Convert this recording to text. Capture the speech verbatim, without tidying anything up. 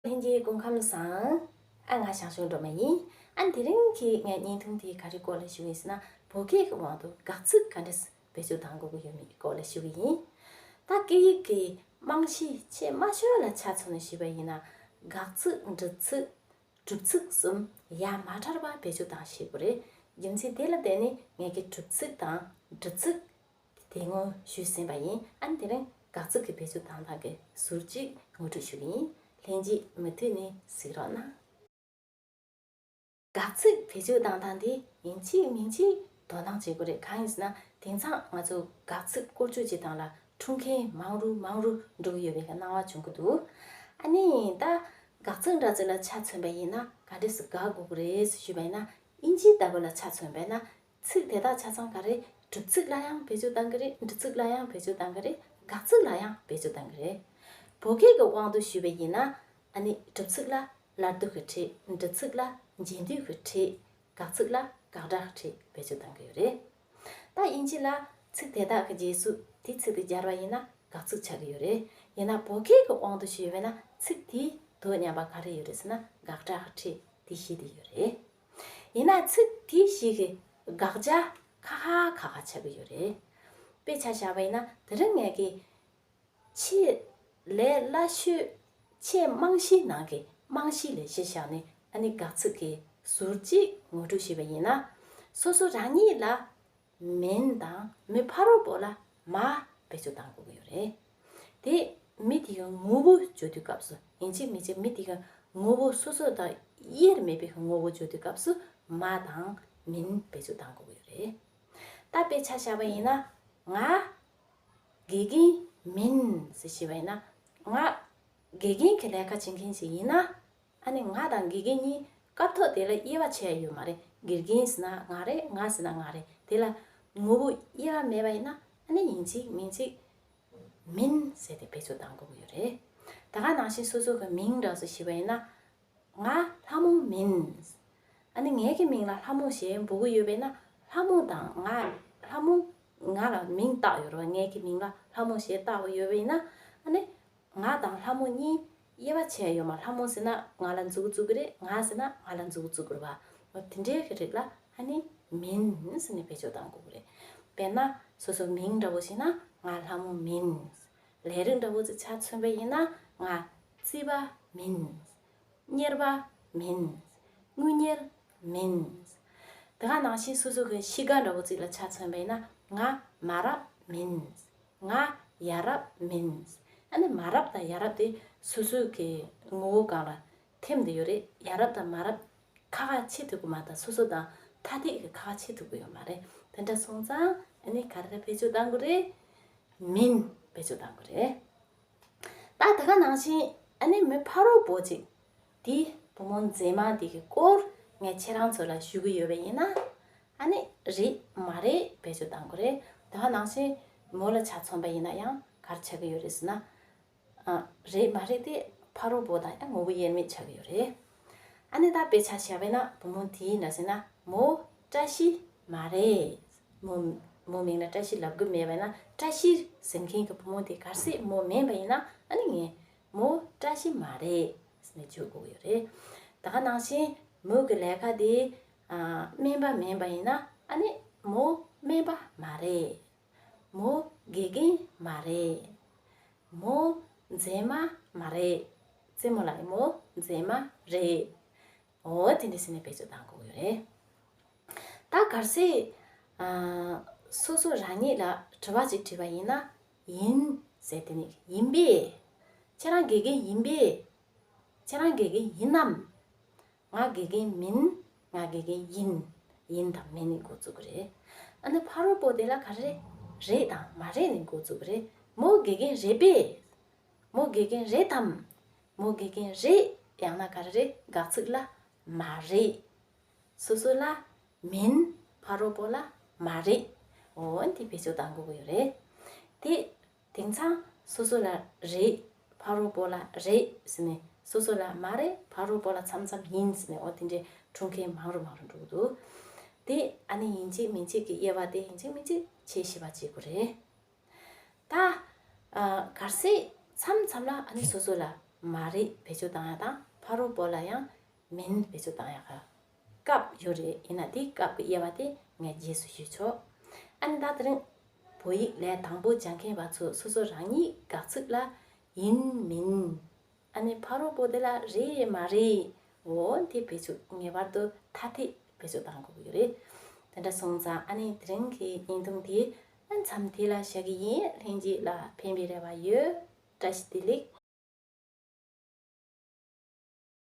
ལྷན་རྒྱས་སྐུ་ཁམས་བཟང་། ཨ་ང་ཞང་ཞུང་སྒྲོལ་མ་ཡིན། ཨ་དེ་རིང་གི་ངའི་བརྙན་ཐུང་དེ་ག་རེ་སྐོར་ལ་ཞུ་ཡིན་ཟེར་ན། བོད་སྐད་ཀྱི་དབང་དུ་དགག་ཚིག་ག་འདྲས་བེད་སྤྱོད་གཏང་དགོས་ཀྱི་ཡོད་མེད་སྐོར་ལ་ཞུ་གི་ཡིན། ད་སྐད་ཡིག་གི་རྨང་གཞི་ཆེས་དམའ་ཤོས་ལ་ཆ་མཚོན་ནས་ཞུས་པ་ཡིན་ན། དགག་ཚིག་འདྲི་ཚིག་གྲུབ་ཚིག་གསུམ་ཡ་མ་བྲལ་བ་བེད་སྤྱོད་གཏང་ཤེས་དགོས་རེད། རྒྱུ་མཚན་དེ་ལ་བརྟེན་ནས་ངས་ཀྱི་གྲུབ་ཚིག་དང་འདྲི་ཚིག་དེ་སྔོན་ཞུས་ཟིན་པ་ཡིན། ཨ་ནི་དེ་རིང་དགག་ཚིག་གི་བེད་སྤྱོད་གཏང་སྟངས་ཀྱི་ཟུར་གཅིག་ངོ་སྤྲོད་ཞུ་གི་ཡིན། ལྷན་རྒྱས་མུ་མཐུད་ནས་གཟིགས་རོགས་གནང་། དགག་ཚིག་བེད་སྤྱོད་གཏང་སྟངས་དེ་ཡིན་གཅིག་མིན་གཅིག་དོ་སྣང་བྱེད་དགོས་རེད། གང་ཡིན་ཟེར་ན། དེང་སང་ང་ཚོ་དགག་ཚིག་བཀོལ་སྤྱོད་བྱེད་སྟངས་ལ་འཁྲུག་མཁན་མང་རུ་མང་རུ་འགྲོ་གི་ཡོད་པའི་སྣང་བ་བྱུང་གི་འདུག་ཨ་ནི་ད་དགག་ཚིག་འདྲ་ཚིག་ལ་ཆ་མཚོན་པ་ཡིན་ན་ག་འདྲས་སུ་དགག་དགོས་ཀྱི་རེད་ཞུས་པ་ཡིན་ན། དབྱིན་ཇིའི་ལྟ་བུ་ལ་ཆ་མཚོན་པས་ན། ཚིག་དེ་དག་ཆ་ཚང་ག་རེ་གྲུབ་ཚིག་ལ་ཡང་བེད་སྤྱོད་གཏང་གི་རེད། འདྲི་ཚིག་ལ་ཡང་བེད་སྤྱོད་གཏང་གི་རེད། དགག་ཚིག་ལ་ཡང་བེད་སྤྱོད་གཏང་གི་རེད། བོད་སྐད་ཀྱི་དབང་དུ་ཞུས་པ་ཡིན་ན། ཨ་ནི་གྲུབ་ཚིག་ལ་སླར་བསྡུ་གི་ཁྲིད། འདྲི་ཚིག་ལ་རྗེས་ཟློས་ཀྱི་ཁྲིད། དགག་ཚིག་ལ་དགག་སྒྲ་གི་ཁྲིད་བེད་སྤྱོད་གཏང་གི་ཡོད་རེད། ད་དབྱིན་ཇི་ལ་ཚིག་དེ་དག་གི་རྗེས་སུ་དེ་ཚིག་དེ་སྦྱར་བ་ཡིན་ན་དགག་ཚིག་ཆགས་ཀྱི་ཡོད་རེད། ཡིན་ན་བོད་སྐད་ཀྱི་དབང་དུ་ཞུས་པ་ཡིན་ན་ཚིག་དེའི་དོ་མཉམ་པ་ག་རེ་ཡོད་རེད་ཟེར་ན། དགག་སྒྲ་གི་ཁྲིད་དེ་བཞི་དེ་ཡོད་རེད། ཡིན་ན་ཚིག་དེ་བཞི་གི་དགག་བྱ་ཁ་ཁ་ཁ་ཁ་ཆགས་ཀྱི་ཡོད་རེད། དཔེ་ཆ་བཞག་པ་ཡིན་ན། དེ་རིང་ངས་ཀྱི་ཆེས་ལས་སླ་ཤོས། ཆེས་རྨང་གཞིའི་ནང་གི་རྨང་གཞི་ལས་གཞི་བཞག་ནས། ཨ་ནི་དགག་ཚིག་གི་ཟུར་གཅིག་ངོ་སྤྲོད་ཞུས་པ་ཡིན་ན། སོ་སོ་རང་ཉིད་ལ་མིན་དང་མི་ཕ་རོལ་པོ་ལ་མ་བེད་སྤྱོད་གཏང་དགོས་ཀྱི་ཡོད་རེད། དེ་མི་དེ་གའི་ངོ་བོ་བརྗོད་དུས་སྐབས་སུ། ཡིན་གཅིག་མིན་གཅིག་མི་དེ་གའི་ངོ་བོ་སོ་སོ་དང་དབྱེར་མེད་པའི་ངོ་བོ་བརྗོད་དུས་སྐབས་སུ་མ་དང་མིན་བེད་སྤྱོད་གཏང་དགོས་ཀྱི་ཡོད་རེད། ད་དཔེ་ཆ་བཞག་པ་ཡིན་ན། ང་དགེ་རྒན་མིན་ཟེར་ཞུས་པ་ཡིན་ན། ང་དགེ་རྒན་གྱི་ལས་ཀ་བྱེད་མཁན་ཞིག་ཡིན་ན། ཨ་ནི་ང་དང་དགེ་རྒན་གཉིས་སྐབས་ཐོག་དེ་ལ་དབྱེ་བ་ཕྱེ་ཡ་ཡོད་མ་རེད། དགེ་རྒན་ཟེར་ན་ང་རེད། ང་ཟེར་ན་ང་རེད། དེ་ལ་ངོ་བོ་དབྱེ་བ་མེད་པ་ཡིན་ན། ཨ་ནི་ཡིན་གཅིག་མིན་གཅིག་མིན་ཟེར་ཏེ་བེད་སྤྱོད་གཏང་དགོས་ཀྱི་ཡོད་རེད། ད་ག་ནང་བཞིན་སོ་སོ་གི་མིང་འདྲ་བོ་ཞིག་ཞུས་པ་ཡིན་ན། ང་ལྷ་མོ་མིན། ཨ་ནི་ངའི་གི་མིང་ལ་ལྷ་མོ་ཞེས་འབོད་ཀྱི་ཡོད་པས་ན། ལྷ་མོ་དང་ང་། ལྷ་མོ། ང་ལ་མིང་བཏགས་ཡོད་རེད་བ། ངའི་གི་མིང་ལ་ལྷ་མོ་ཞེས་བཏགས་པ་ཡོད་པས་ན། ཨ་ནི་ང་དང་ལྷ་མོ་གཉིས་དབྱེ་བ་ཕྱེ་ཡ་ཡོད་མ། ལྷ་མོ་ཟེར་ན་ང་ལ་མཛུབ་གུ་བཙུགས་ཀྱི་རེད། ང་ཟེར་ན་ང་ལ་མཛུབ་གུ་བཙུགས་ཀྱི་རེད་བ། འོ་དེ་འདྲའི་གི་རིགས་ལ་ཨ་ནི་མིན་ཟེར་ནས་བེད་སྤྱོད་གཏང་དགོས་ཀྱི་རེད། དཔེར་ན་སོ་སོ་མིང་འདྲ་བོ་ཞིག་ན། ང་ལྷ་མོ་མིན། ལས་རིགས་འདྲ་བོ་ཅིག་ཆ་མཚོན་པ་ཡིན་ན། ང་རྩིས་པ་མིན། གཉེར་པ་མིན། དངུལ་གཉེར་མིན། དེ་ག་ནང་བཞིན་སོ་སོ་གི་གཤིས་ཀ་འདྲ་བོ་ཅིག་ལ་ཆ་མཚོན་པ་ཡིན་ན། ང་མ་རབས་མིན། ང་ཡ་རབས་མིན། ཨ་ནི་མ་རབས་དང་ཡ་རབས་དེ་སོ་སོ་གི་ངོ་བོ་སྒང་ལ་ཐིམ་བསྡད་ཡོད་རེད། ཡ་རབས་དང་མ་རབས་ཁ་ཁ་ཕྱེ་ཐུབ་ཀྱི་མ་གཏོགས། སོ་སོ་དང་ཐ་དད་ཀྱི་ཁ་ཁ་ཕྱེ་ཐུབ་ཀྱི་ཡོད་མ་རེད། དེ་འདྲ་སོང་ཙང་ཨ་ནི་ག་རེ་བེད་སྤྱོད་གཏང་དགོས་རེད། མིན་བེད་སྤྱོད་གཏང་དགོས་རེད། ད་དེ་ག་ནང་བཞིན་ཨ་ནི་མི་ཕ་རོལ་པོ་ཅིག་དེ་བུ་མོ་མཛེས་མ་དེ་གི་སྐོར་ངས་ཁྱེད་རང་ཚོ་ལ་ཞུ་གི་ཡོད་པ་ཡིན་ན། ཨ་ནི་རེད་མ་རེད་བེད་སྤྱོད་གཏང་དགོས་རེད། དེ་ག་ནང་བཞིན་མོ་ལ་ཆ་མཚོན་པ་ཡིན་ན་ཡང་ག་རེ་ཆགས་ཀྱི་ཡོད་རེད་ཟེར་ན། ཨ། རེད་མ་རེད་དེ་ཕ་རོལ་པོ་དང་ཡང་ངོ་བོ་དབྱེར་མེད་ཆགས་ཀྱི་ཡོད་རེད། ཨ་ནི་ད་དཔེ་ཆ་བཞག་པ་ཡིན་ན་བུ་མོ་དེའི་འདྲ་ཟེར་ན། མོ་བཀྲ་ཤིས་མ་རེད། མོ། མོ་མིང་ལ་བཀྲ་ཤིས་ལབ་གི་མེད་པ་ཡིན་ན། བཀྲ་ཤིས་ཟེར་མཁན་གྱི་བུ་མོ་དེ་གལ་སྲིད་མོ་མིན་པ་ཡིན་ན། ཨ་ནི་ངས་མོ་བཀྲ་ཤིས་མ་རེད་ཟེར་ནས་བརྗོད་དགོས་ཀྱི་ཡོད་རེད། ད་ག་ནང་བཞིན་མོ་གི་ལས་ཀ་དེ། ཨ། སྨན་པ་མིན་པ་ཡིན་ན། ཨ་ནི་མོ་སྨན་པ་མ་རེད། མོ་དགེ་རྒན་མ་རེད། མོ་མཛེས་མ་མ་རེད། རྩེད་མོ་ལ་མོ་མཛེས་མ་རེད། འོ་དེ་འདྲ་ཟེར་ནས་བེད་སྤྱོད་གཏང་དགོས་ཀྱི་ཡོད་རེད། ད་གལ་སྲིད། ཨ། སོ་སོ་རང་ཉིད་ལ་དྲི་བ་ཅིག་དྲིས་པ་ཡིན་ན། ཡིན་ཟེར་དེ་ནི་ཡིན་པས། ཁྱེད་རང་དགེ་རྒན་ཡིན་པས། ཁྱེད་རང་དགེ་རྒན་ཡིན་ནམ། ང་དགེ་རྒན་མིན། ང་དགེ་རྒན་ཡིན། ཡིན་དང་མིན་ནི་འགོ་བཙུགས་ཀྱི་རེད། ཨ་ནི་ཕ་རོལ་པོ་དེ་ལ་ག་རེ། རེད་དང་མ་རེད་ནི་འགོ་བཙུགས་ཀྱི་རེད། མོ་དགེ་རྒན་རེད་པས། མོ་དགེ་རྒན་རེད་དམ། མོ་དགེ་རྒན་རེད། ཡང་ན་ག་རེ་རེད། དགག་ཚིག་ལ་མ་རེད། སོ་སོ་ལ་མིན། ཕ་རོལ་པོ་ལ་མ་རེད། འོ་འདི་བེད་སྤྱོད་གཏང་དགོས་ཀྱི་ཡོད་རེད། དེ། དེང་སང་སོ་སོ་ལ་རེད། ཕ་རོལ་པོ་ལ་རེད་ཟེར་ནས། སོ་སོ་ལ་མ་རེད། ཕ་རོལ་པོ་ལ་མཚམས་མཚམས་ཡིན་ཟེར་ནས། འོ་དེ་འདྲའི་འཁྲུག་མཁན་མང་རུ་མང་རུ་འགྲོ་གི་འདུག་དེ་ཨ་ནི་ཡིན་གཅིག་མིན་གཅིག་གི་དབྱེ་བ་དེ་ཡིན་གཅིག་མིན་གཅིག་དཔྱད་ཞིབ་པ་བྱེད་དགོས་རེད། ད། ཨ། གལ་སྲིད་མཚམས་མཚམས་ལ་ཨ་ནི་སོ་སོ་ལ་ མ་རེད་བེད་སྤྱོད་བཏང་ཡ་དང་ཕ་རོལ་པོ་ལ་ཡང་མིན་བེད་སྤྱོད་བཏང་ཡ་ག་སྐབས་ཡོད་རེད། ཡིན་ན་དེ་སྐབས་ཀྱི་དབྱེ་བ་དེ་ངས་རྗེས་སུ་ཞུས་ཆོག་ཨ་ནི་ད་དེ་རིང་བོད་ཡིག་ལས་དང་པོ་སྦྱང་མཁན་པ་ཚོ་སོ་སོ་རང་ཉིད་དགག་ཚིག་ལ་ཡིན་མིན། ཨ་ནི་ཕ་རོལ་པོ་དེ་ལ་རེད་མ་རེད། འོ་དེ་བེད་སྤྱོད་ངེས་པར་དུ་ཐ་དད་བེད་སྤྱོད་བཏང་དགོས་ཀྱི་རེད། དེ་འདྲ་སོང་ཙང་ཨ་ནི་དེ་རིང་གི་བརྙན་ཐུང་དེ་ཨ་མཚམས་དེ་ལ་བཞག་གི་ཡིན། ལྷན་རྒྱས་ལ་ཕན་པའི་རེ་བ་ཡོད། བཀྲ་ཤིས་བདེ་ལེགས།